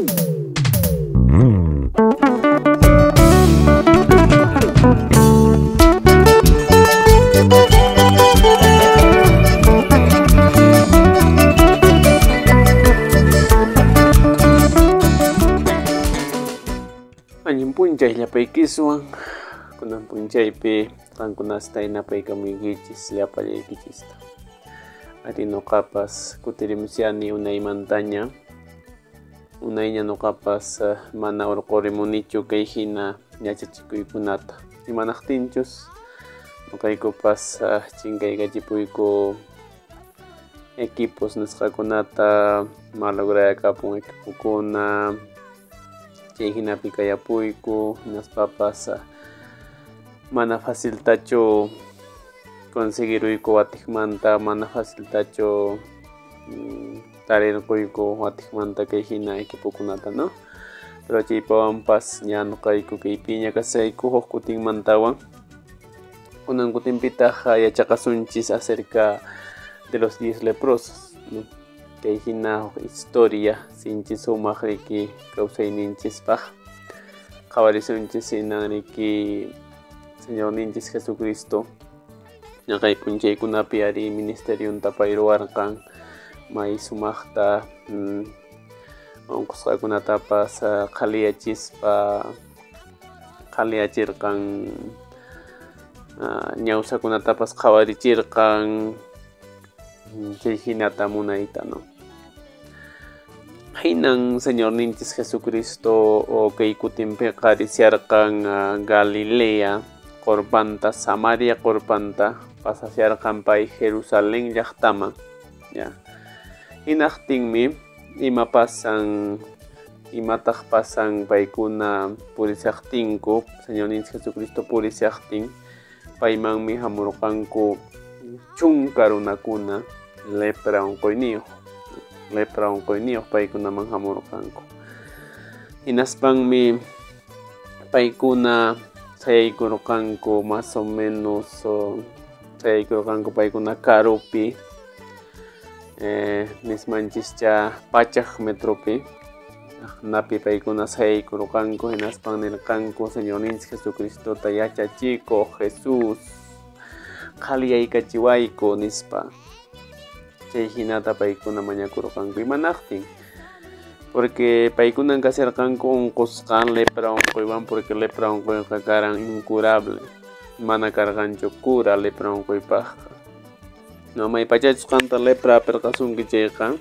Allin p'unchay llapaykiswan, kunan p'unchaypi qankunasta hinapaykamuykichis llapallaykichista. Ari nuqapas kutirimushani unaymantaña, unayña nuqapas mana urqurimunichu kay hina yachachikuykunata. Imanaqtinchus nuqaykupas chinkaykachipuyku equipos nisqakunata, malograyakapun equipokuna, chay hinapi kayapuyku, hinaspapas mana faciltachu conseguiruyku watiqmanta, mana faciltachu tarirquyku watiqmanta kay hina equipokunata, ¿no? Pero chaypawanpas ña nuqayku kaypiña kasayku huk kutinmantawan. Kunan kutinpitaq yachaqasunchis acerca de los 10 leprosos, ¿no? Kay hina huk historia sinchi sumaq riki kawsayninchispaq. Qhawarisunchis hinan riki Señorninchis Jesucristo ñaqay p'unchaykunapi ari ministerionta payruwarqan may sumaqta unqusqakunatapas qhaliyachispa qhaliyachirqan, ñawsakunatapas qhawarichirqan, chay hinata munayta, ¿no? Hinan Señorninchis Jesucristo kay kutinpiqa risiarqan Galilea qurpanta, Samaria qurpanta, pasasharqan pay Jerusalén llaqtaman, ya. Hinaqtinmi ima pasan, imataq pasan paykuna purishaqtinku, Señorninchis Jesucristo purishaqtin, paymanmi hamurqanku chunka runakuna lepra unquyniyuq, lepra unquyniyuq paykunaman hamurqanku. Hinaspanmi paykuna sayaykurqanku más o menos sayaykurqanku paykuna karupi, nismanchischa pachaq metropi napi paykuna sayaykurqanku. Hinaspan nirqanku Señorninchis Jesucristota yachachikuq Jesús qhaliyaykachiwayku nispa. Chay hinata paykuna mañakurqanku. Imanaqtin? Porque paykunan kasharqanku unqusqan lepra unquywan, porque lepra unquyqa karan incurable, mana karqanchu cura lepra unquypaqqa. No, maypachachus qanta lepra hapirqasunki chayqa,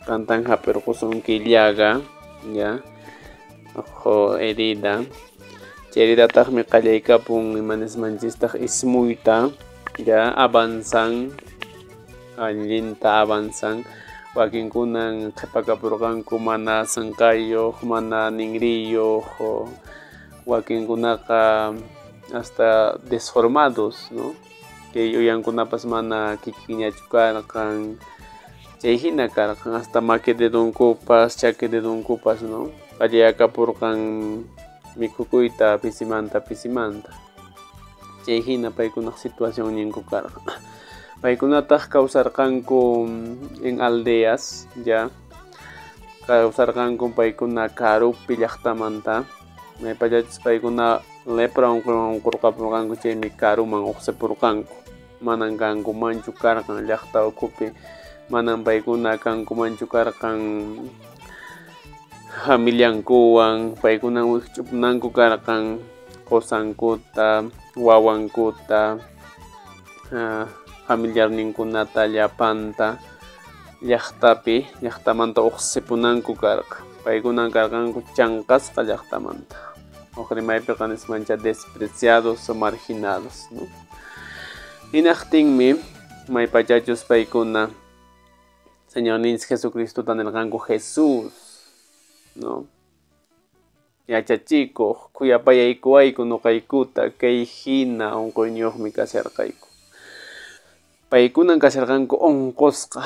qantan hapirqusunki llaga, ya, ojo herida. Chay heridataqmi qallaykapun imanismanchistaq ismuyta, ya, avanzan, allinta avanzan. Wakinkunan qhipakapurqanku mana sinqayuq, mana ningriyuq, wakinkunaqa hasta desformados, ¿no? Kay uyankunapas mana kikinñachu karqan, chay hina karqan, hasta maki dedunkupas, chaki dedunkupas, ¿no? Qallayakapurqan mikhukuyta pisimanta pisimanta. Chay hina paykunaq situacionninku karqan. Paykunataq kawsarqanku en aldeas, ya. Kawsarqanku paykuna karupi llaqtamanta. Maypachachus paykuna lepra unquywan unqurqapurqanku, chaymi karuman uqsipurqanku. Manan kankumanchu karqan llaqta ukhupi, manan paykuna kankumanchu karqan familiankuwan, paykunan wikch'upunanku karqan qusankuta, wawankuta, familiarninkunata llapanta llaqtapi, llaqtamanta uqsipunanku karqa. Paykunan karqanku chanqasqa llaqtamanta. Huk rimaypiqa nismancha despreciados o marginados, ¿no? Hinaqtinmi maypachachus paykuna Señorninchis Jesucristota nirqanku Jesús, ¿no? Yachachikuq, khuyapayaykuwayku nuqaykuta, kay hina unquyniyuqmi kasharqayku. Paykunan kasharqanku unqusqa.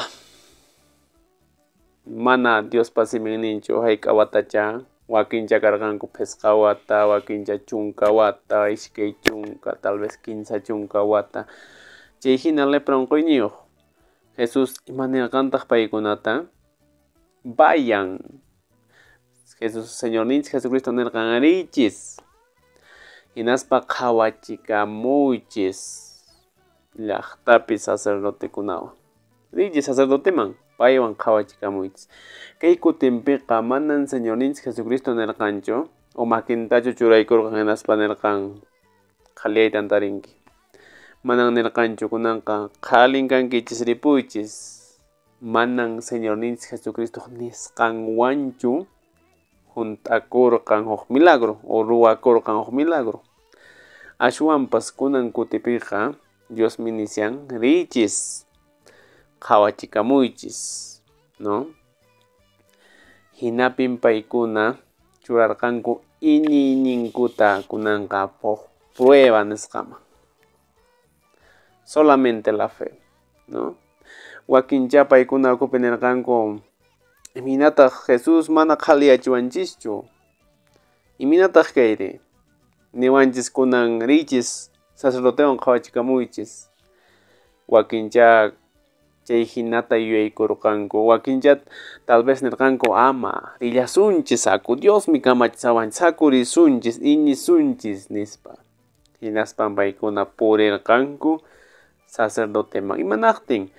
Mana Diospa siminninchu hayk'a watacha, wakincha karqanku phisqa wata, wakincha chunka wata, iskay chunka, tal vez kinsa chunka wata. Chay hina lepra unquyniyuq. Jesús imanirqantaq paykunata? Vayan. Jesús, Señorninchik Jesucristo nirqan riychis. Hinaspa qhawachikamuychis llaqtapi sacerdotekunawan. Riychis sacerdoteman, paywan qhawachikamuychis. Kay kutinpiqa manan Señorninchik Jesucristo nirqanchu o makintachu churaykurqan hinaspa nirqan qhaliyaytan tarinki. Manan nirqanchu kunanqa qhalin kankichis ripuychis. Manan Señorninchik Jesucristo nisqanwanchu hunt'akurqan huk milagro o ruwakurqan huk milagro. Ashwanpas kunan kutipiqa Diosmi nishan riychis, qhawachikamuychis, ¿no? Hinapin paykuna churarqanku iñiyninkuta kunanqa huk prueba nisqaman. Solamente la fe, ¿no? Wakincha paykuna ukupi nirqanku imaynataq Jesús mana qhaliyachiwanchischu. Imaynataq kayri? Niwanchis kunan riychis sacerdotewan qhawachikamuychis. Wakincha chay hinata yuyaykurqanku. Wakincha tal vez nirqanku ama rillasunchis aku Diosmi kamachisawanchis aku risunchis iñisunchis nispa. Hinaspan paykuna purirqanku sacerdoteman. Imanaqtin?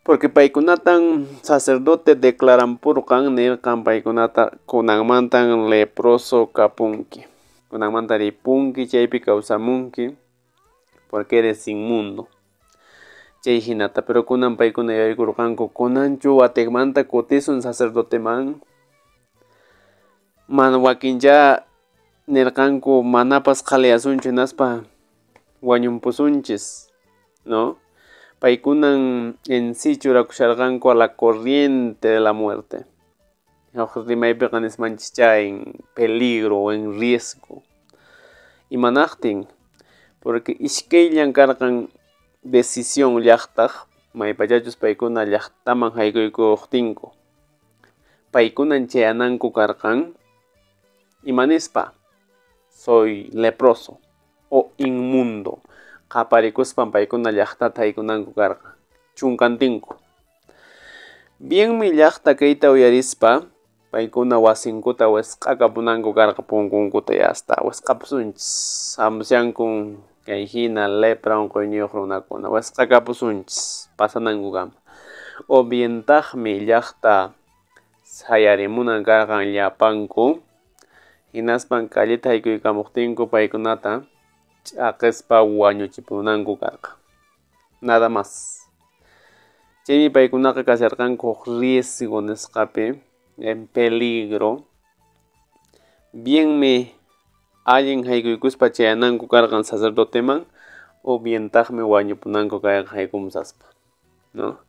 Porque paykunatan sacerdote declarampurqan nirqan paykunata kunanmantan leproso kapunki. Kunanmanta ripunki chaypi kawsamunki porque eres inmundo. Chay hinata, pero kunan paykuna yuyaykurqanku kunanchu watikmanta kutisun sacerdoteman. Man wakincha nirqanku manapas qhaliyasunchu hinaspa wañunpusunchis, ¿no? Paykunan en sí churakusharqanku a la corriente de la muerte. Huk rimaypiqa nismanchis en peligro o en riesgo. Imanaqtin? Porque iskayllan karqan decisión llaqtaq maypachachus paykuna llaqtaman haykuykuqtinku. Paykunan chayananku karqan imanispa soy leproso o inmundo. Qaparikuspan paykuna llaqtata haykunanku karqan chunkantinku. Bienmi llaqta kayta uyarispa paykuna wasinkuta wisq'akapunanku karqa punkunkuta yasta wisq'apusunchis hamushankun kay hina lepra unquyniyuq runakuna wisq'akapusunchis pasanankukama. O bientaqmi llaqta sayarimunan karqan llapanku hinaspan calleta haykuykamuqtinku paykunata ch'aqispa wañuchipunanku karqa. Nada más. Chaymi paykunaqa kasharqanku huk riesgo nisqapi, en peligro. Bienmi allin haykuykuspa chayananku karqan sacerdoteman o bientaqmi wañupunanku karqan haykumusaspa, ¿no?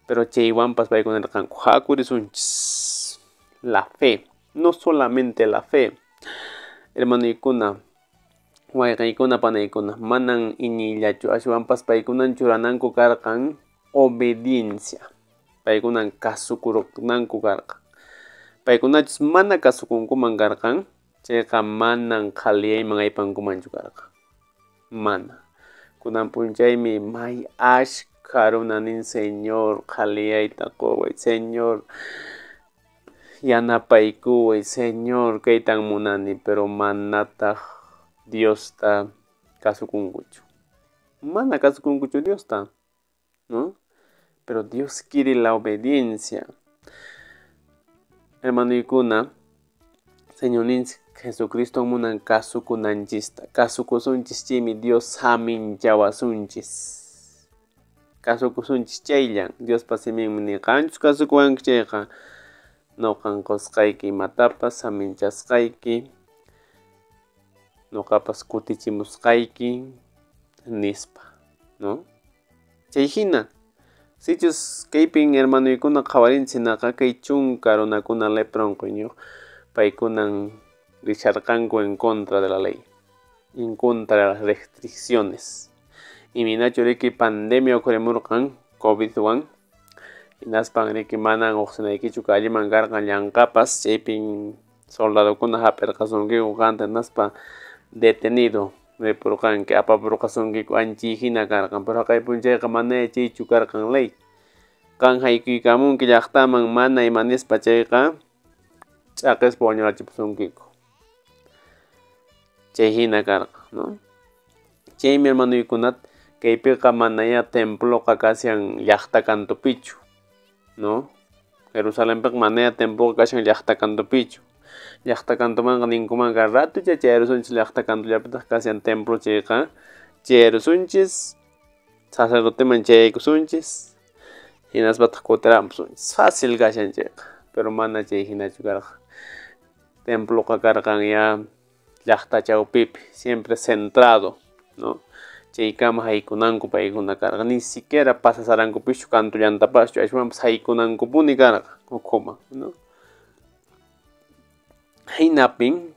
Pero chaywanpas paykuna nirqanku hakurisunchis. La fe, no solamente la fe. Hermanoykuna, wayqaykuna, panaykuna, manan iñiyllachu ashwanpas paykunan churananku karqan obediencia. Paykunan kasukurunanku karqan. Paykunachus mana kasukunkuman karqan, chayqa manan qhaliyayman aypankumanchu karqan. Mana. Kunan p'unchaymi may ashkha runa nin Señor qhaliyayta quway, Señor yanapaykuway, Señor kaytan munani, pero manataq Diosta kasukunkuchu. Mana kasukunkuchu Diosta, ¿no? Pero Dios quiere la obediencia. Hermanoykuna, Señorninchik Jesucristo munan kasukunanchista. Kasukusunchis chaymi Dios haminchawasunchis. Kasukusunchis chayllan. Diospa siminmi niqanchus kasukuwanki chayqa nuqan qusqayki imatapas haminchasqayki, nuqapas kutichimusqayki nispa, ¿no? Chay hina, sichus kaypin hermanoykuna qhawarinchis hinaqa kay chunka runakuna lepra unquyniyuq paykunan risharqanku en contra de la ley, en contra de las restricciones. Imaynachu riki pandemia uqhurimurqan COVID-wan, hinaspan riki manan uqsinaykichu calleman karqan llanqapas, chaypin soldadokuna hap'irqasunkiku qanta hinaspa detenido ripurqanki, apapurqasunkiku anchiy hina karqan, pero haqay p'unchayqa mana chaychu karqan ley. Qan haykuykamunki llaqtaman mana imanispa chayqa Ch'aqispa wañurachipusunkiku. Chay hina karqa, ¿no? Chaymi hermanuykunat kaypiqa manaya temploqa kashan llaqta kantupichu, ¿no? Jerusalenpiqa manaya temploqa kashan llaqta kantupichu. Llaqta kantumanqa ninkumanqa ratucha chayarusunchis llaqta kantullapitaq kashan templo chayqa chayarusunchis, sacerdoteman chayaykusunchis, hinaspataq kutiramusunchis. Fácil kashan chayqa, pero mana chay hinachu karqa. Temploqa karqan ya llaqta chawpipi, siempre centrado, ¿no? Chaykama haykunanku paykuna karqa, ni siquiera pasasarankupischu kantullantapaschu, ashwanpas haykunankupuni karqa ukhuman, ¿no? Hinapin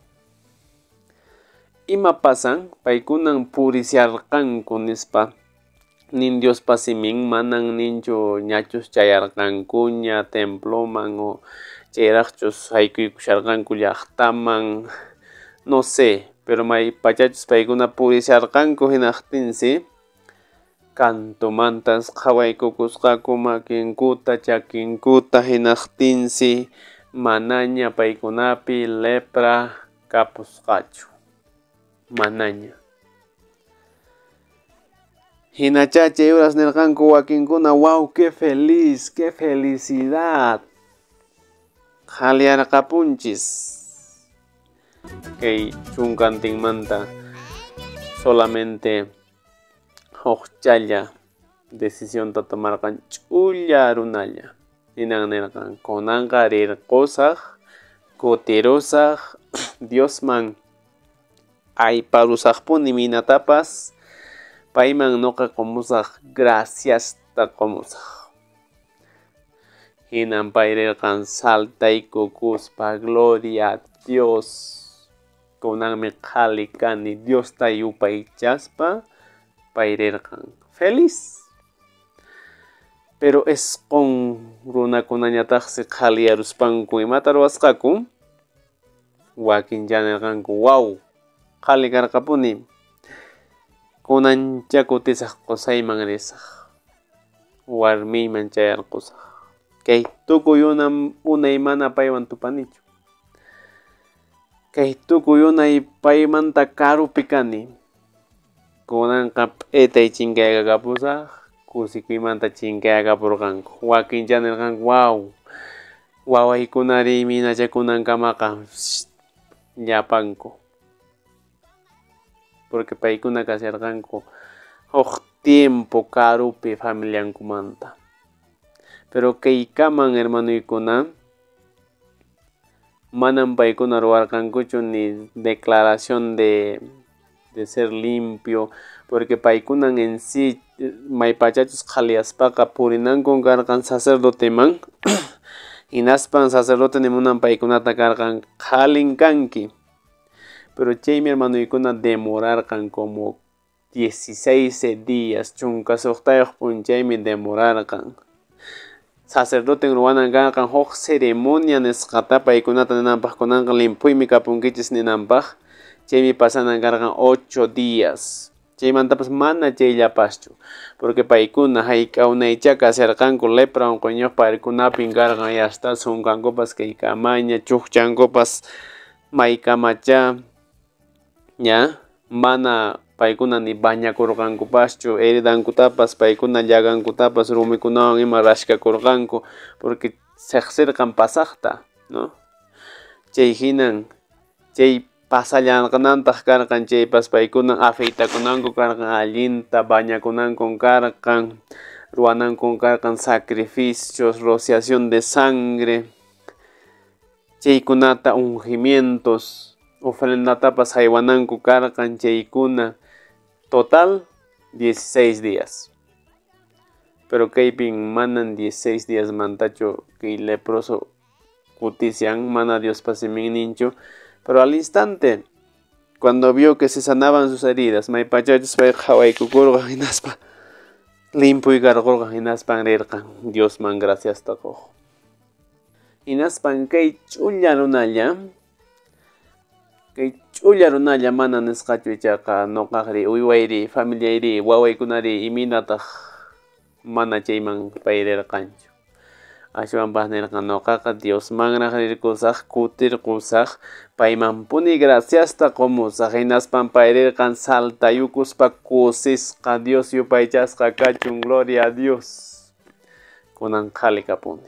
ima pasan paykunan purisharqanku nispa nin Diospa simin manan ninchu ñachus chayarqankuña temploman o chayraqchus haykuykusharqanku llaqtaman, no sé, pero may pachachus paykuna purisharqanku hinaqtinsi kantumantas qhawaykukusqaku makinkuta chakinkuta hinaqtinsi manaña paykunapi lepra kapusqachu, manaña. Hinacha chay horas nirqanku wakinkuna, wow, qué feliz, qué felicidad, qhaliyarqapunchis. Kay chunkantinmanta solamente hukchalla decisionta tomarqan ch'ulla runalla. Hinan nirqan kunanqa rirqusaq, kutirusaq, Diosman ayparusaqpuni minatapas, payman nuqa qumusaq, graciasta qumusaq. Hinan pay rirqan saltaykukuspa, gloria a Dios, kunanmi qhali kani, Diosta yupaychaspa pay rirqan feliz. Pero isqun runakunañataqsi qhaliyaruspanku imata ruwasqaku, wakin ya nirqanku, wow, qhali karqapuni, kunancha kutisaq qusayman risaq, warmiyman chayarqusaq, kay tukuy unay mana paywan tupanichu, kay tukuy unay paymanta karupi kani, kunanqa p'itay chinkayakapusaq, kusikuymanta chinkayakapurqanku. Wakin ya nirqanku, wow, wawaykunari minachakunankamaqa llapanku, porque paykuna kasharqanku huk tiempo karupi familiankumanta. Pero kaykaman hermanuykuna manam paykuna ruwarqankuchu ni declaración de ser limpio, porque paykunan en sí maypachachus qhaliyaspaqa purinankun karqan sacerdoteman, hinaspan sacerdote nimunan paykunata karqan qhalin kanki. Pero chaymi hermanuykuna demorarqan como 16 días, chunka suqtayuq p'unchaymi demorarqan. Sacerdoten ruwanan karqan huk ceremonia nisqata paykunata ninanpaq, kunanqa limpuymi kapunkichis ninanpaq, chaymi pasanan karqan 8 días. Chaymantapas mana chayllapaschu, porque paykuna hayk'a unaycha kasharqanku lepra unquyñuq paykunapin karqan yasta sunkankupas kaykamaña, chukchankupas maykamacha, ña mana paykuna ni bañakurqankupaschu, heridankutapas paykuna llagankutapas rumikunawan ima rashkakurqanku, porque siqsirqan pasaqta, ¿no? Chay hinan chay pasallanqanantaq karqan, chaypas paykuna afeitakunanku karqan, allinta bañakunankun karqan, ruwanankun karqan sacrificios, rociación de sangre, chaykunata ungimientos, ofrendatapas haywananku karqan chaykuna. Total 16 días. Pero kaypin manan 16 días mantachu kay leproso kutisian, mana Diospa siminninchu. Pero al instante, cuando vio que se sanaban sus heridas, maypachachus pay qhawaykukurqan hinaspa limpuykarqurqan hinaspan rirqan Diosman graciasta quq. Hinaspan kay ch'ulla runalla, kay ch'ulla runalla mana nisqachu ichaqa nuqaqri uywayri familiayri wawaykunari iminataq mana chayman pay rirqanchu. Ashwanpas nirqan noqaqa Diosmanraq rirqusaq, kutirqusaq, paymanpuni graciasta qumusaq. Hinaspan pay rirqan saltayukuspa kusisqa Dios yupaychasqa kachun, gloria a Dios. Kunan qhali kapuni.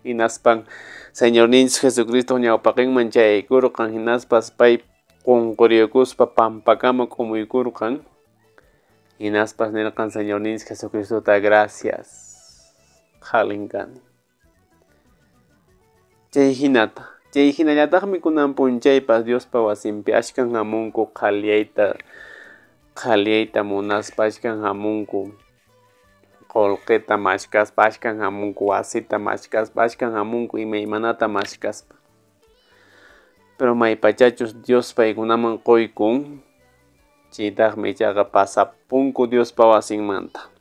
Hinaspan Señorninchik Jesucristo ñawpaqinman chayaykurqan, hinaspas pay qunquriyukuspa pampakama k'umuykurqan. Hinaspas nirqan Señorninchik Jesucristota gracias. Qhalin kani. Chay hinata, chay hinallataqmi kunan p'unchaypas Diospa wasinpi ashkan hamunku qhaliyayta, qhaliyayta munaspa, ashkan hamunku qullqita mashkaspa, ashkan hamunku wasita mashkaspa, ashkan hamunku imaymanata mashkaspa. Pero maypachachus Dios paykunaman quykun, chaytaqmi ichaqa pasapunku Diospa wasinmanta.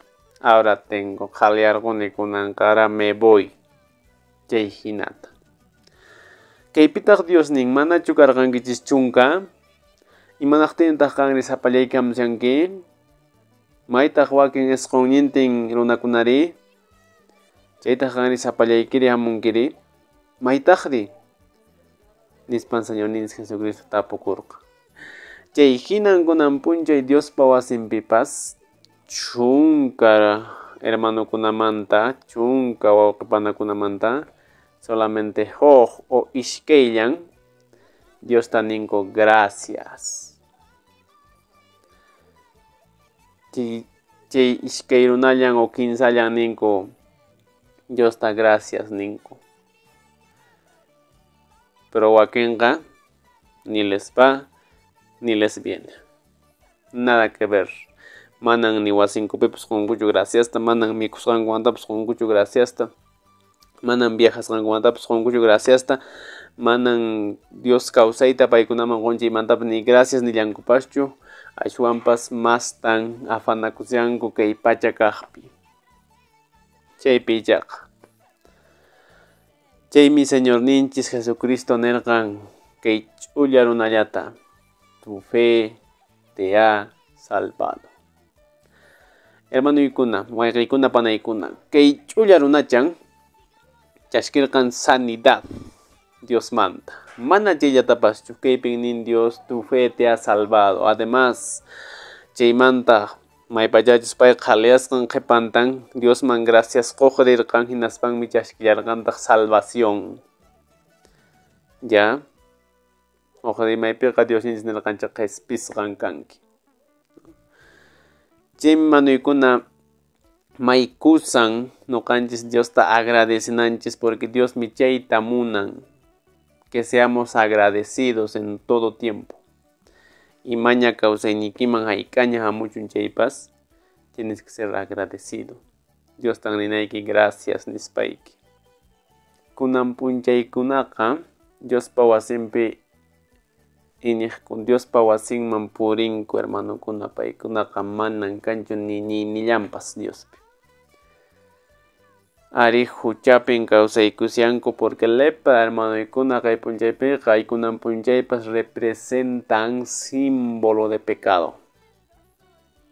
Ahora tengo qhaliyarquni kunanqa, ahora me voy. Chay hinata. Kaypitaq Dios nin, manachu karqankichis chunka? Imanaqtintaq qanri sapallaykamshanki? Maytaq wakin isqunnintin runakunari? Chaytaq qanri sapallaykiri hamunkiri? Maytaqri? Nispan Señorninchik Jesucristo tapukurqa. Chay hinan kunan p'unchay Diospa wasinpipas chunka hermanokunamanta, chunka wawqipanakunamanta, solamente huk o ishkayllan Diosta ninku gracias. Chay ishkay runallan o kinsallan ninku Diosta gracias ninku. Pero wakinqa ni les va ni les viene. Nada que ver. Manan ni wasinkupipas qunkuchu graciasta, manan mikhusqankumantapas qunkuchu graciasta, manan viajasqankumantapas qunkuchu graciasta, manan Dios kawsayta paykunaman qunchaymantapas ni gracias nillankupaschu, ashwanpas mastan afanakushanku kay pacha kaqpi. Chaypi ichaqa. Chaymi Señorninchis Jesucristo nirqan kay ch'ulla runallata, tu fe te ha salvado. Hermanoykuna, wayqiykuna, panaykuna, kay ch'ulla runachan chaskirqan sanidad Diosmanta. Mana chayllatapaschchu, kaypin nin Dios, tu fe te ha salvado. Además, chaymanta maypachachus pay qhaliyasqan qhipantan Diosman gracias quq rirqan, hinaspanmi chaskillarqantaq salvación. Ya, uq rimaypiqa Diosninchis nirqanchik qhispisqan kanki. Chaymi manuykuna maykusan noqanchis Diosta agradecinanchis, porque Diosmi chayta munan, que seamos agradecidos en todo tiempo. Y maña kawsaynikiman hayk'aña hamuchun chaypas, tienes que ser agradecido. Dios tan ninayki gracias nispayki. Kunan p'unchaykunaqa Diospa wasinpi iñiqkun, Diospa wasinman purinku hermanokuna, paykunaqa manan kanchu ni nillanpas Diospi. Ari huchapin kawsaykushanku, porque lepra hermanoykuna kay p'unchaypiqa, kunan p'unchaypas representan símbolo de pecado,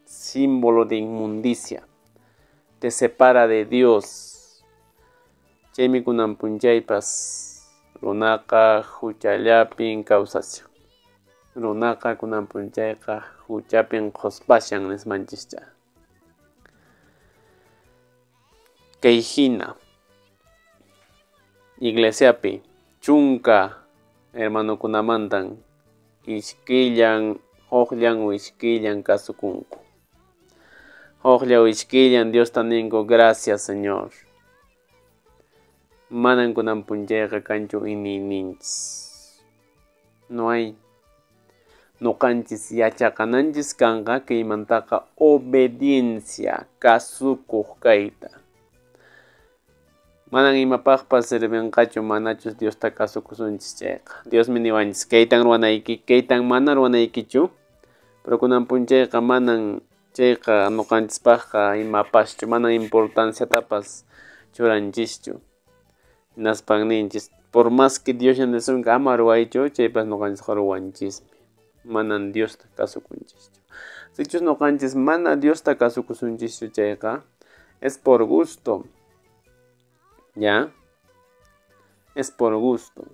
símbolo de inmundicia, te separa de Dios. Chaymi kunan p'unchaypas runaqa huchallapin kawsashan. Runaqa kunan p'unchayqa huchapin qhuspashan nismanchischa. Kay hina iglesiapi chunka hermanokunamantan ishkayllan huqllan o ishkayllan kasukunku. Huqlla o ishkayllan Diosta ninku gracias Señor. Manan kunan p'unchayqa kanchu iñiyninchis. No hay. Noqanchis yachaqananchis kanqa kaymantaqa obediencia, kasukuq kayta. Manan imapaqpas sirvinqachu manachus Diosta kasukusunchis chayqa. Diosmi niwanchis kaytan ruwanayki, kaytan mana ruwanaykichu, pero kunan p'unchayqa manan chayqa noqanchispaqqa imapaschu, manan importanciatapas churanchischu. Hinaspan ninchis, por más que Dios nisunqa ama ruwaychu, chaypas noqanchisqa ruwanchismi. Manan Diosta kasukunchischu. Sichus noqanchis mana Diosta kasukusunchischu chayqa, es por gusto. ¿Ya? Es por gusto.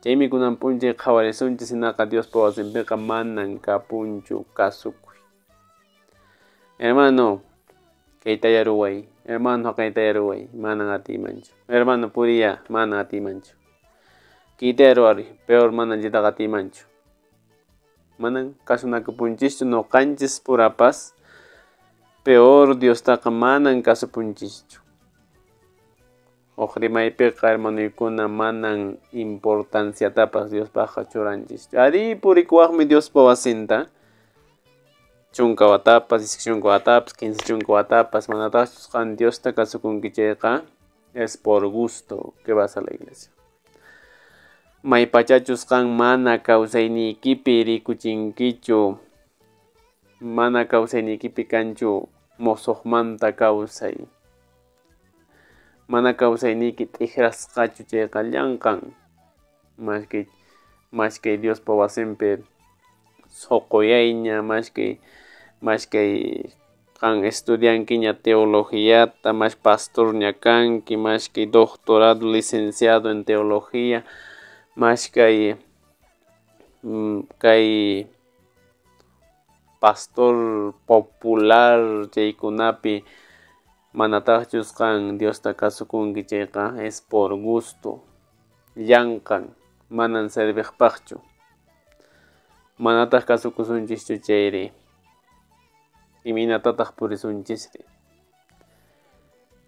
Chaymi kunan p'unchay qhawarisunchis hinaqa Diospa wasinpiqa manan kapunchu kasukuy. Hermano, kaytaya ruway. Hermano, kaytaya ruway. Manan atiymanchu. Hermano, puriya, manan atiymanchu. Kaytaya ruwari, peor manan chaytaqa atiymanchu. Manan kasunakupunchischu nuqanchis purapas, peor Diostaqa manan kasupunchischu. Huk rimaypiqa hermanoykuna manan importanciatapas Diospaqqa churanchischu. Ari purikuwaqmi Diospa wasinta. 10 watapas, 20 watapas, 15 watapas, manataqchus qan Diosta kasukunki chayqa, es por gusto que vas a la iglesia. Maypachachus qan mana kawsayniykipi rikuchinkichu, mana kawsayniykipi kanchu mosoqmanta kawsay. Mana kawsayniyki t'ikrasqachu chayqa llanqan. Mashkay Diospa wasinpi suquyayña, mashkay qan estudiankiña teologiyata, mash pastorña kanki, mashkay doctorado, licenciado en teología, mashkay kay pastor popular chaykunapi manataqchus qan Diosta kasukunki chayqa es por gusto, llanqan, manan serviqpaqchu. Manataq kasukusunchischu chayri, imaynatataq purisunchisri.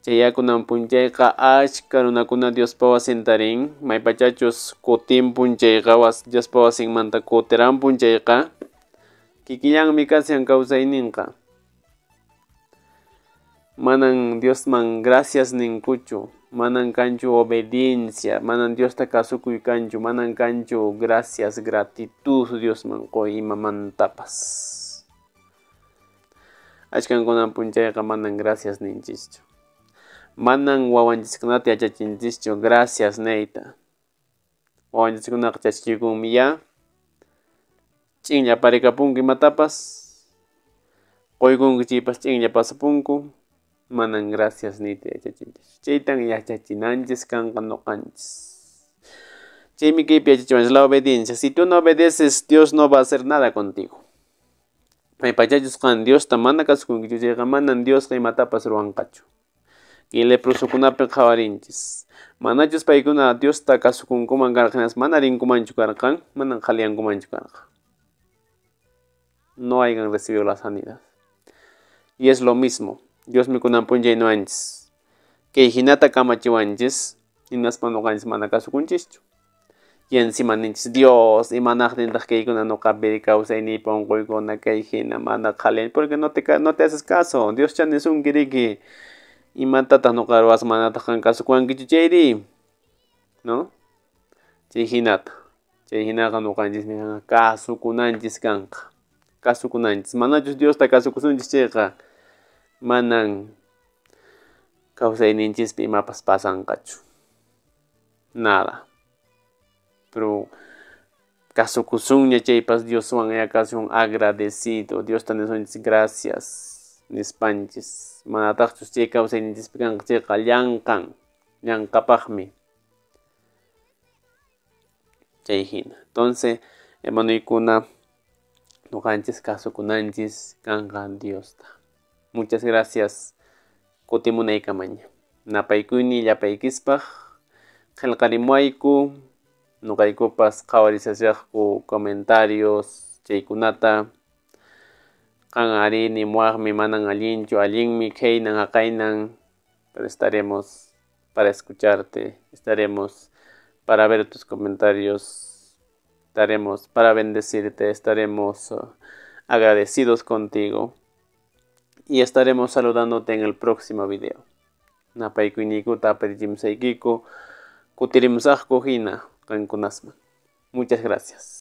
Chay kunan p'unchayqa achka runakuna Diospa wasinta rin, maypachachus kutinpun chayqa Diospa wasinmanta kutirampun chayqa, kikillanmi kashan kawsayninqa. Manan Diosman gracias ninkuchu, manan kanchu obediencia, manan Diosta kasukuy kanchu, manan kanchu gracias, gratitud Diosman qoy imamantapas. Achkan kunan p'unchayqa manan gracias ninchischu. Manan wawanchiskunata yachachinchischu gracias neyta. Wawanchiskunaqa chaskikunmi ya, ch'inlla parikapunku imatapas, qoykunku chaypas ch'inlla pasapunku. Manan gracias niyta yachachinchis. Chaytan yachachinanchis kanqa nuqanchis. Chaymi kaypi yachachiwanchis la obediencia. Si tú no obedeces, Dios no va a hacer nada contigo. Maypachachus qan Diosta mana kasukunkichu chayqa manan Diosqa imatapas ruwanqachu. Kay leprosokunapi qhawarinchis. Manachus paykuna Diosta kasukunkuman karqan, mana rinkumanchu karqan, manan qhaliyankumanchu karqan. No hayan recibido la sanidad. Y es lo mismo. Diosmi kunan p'unchay nuwanchis. Kay hinata kamachiwanchis, hinaspa nuqanchis mana kasukunchischu. Y encima ninchis, Dios, imanaqtintaq kaykuna nuqapi kawsayniypi unquykuna kay hina mana qhaliyan, porque no te haces caso. Dios chanisunki riki. Imatataq nuqa ruwasaq manataq qan kasukuwankichu chayri, ¿no? Chay hinata. Chay hinaqa nuqanchismi kasukunanchis kanqa. Kasukunanchis. Manachus Diosta kasukusunchis chayqa, manan kawsayninchispi imapas pasanqachu. Nada. Pero kasukusunña chaypas Dioswan ya kasun agradecido. Diosta nisunchis gracias nispanchis. Manataqchus chay kawsayninchispi kanqa chayqa llanqan, llanqapaqmi. Chay hina. Entonces, hermanoykuna, nuqanchis kasukunanchis kanqa Diosta. Muchas gracias. Kutimunaykamaña. Napaykuyni llapaykispaq qillqarimuwayku, nuqaykupas qhawarisashaqku comentarios chaykunata. Qan ari nimuwaqmi manan allinchu, allinmi khaynan haqaynan, pero estaremos para escucharte, estaremos para ver tus comentarios, estaremos para bendecirte, estaremos agradecidos contigo. Y estaremos saludándote en el próximo video. Napaykuynikutaq aparichimusaykiku, kutirimusaqku hina qankunasman. Muchas gracias.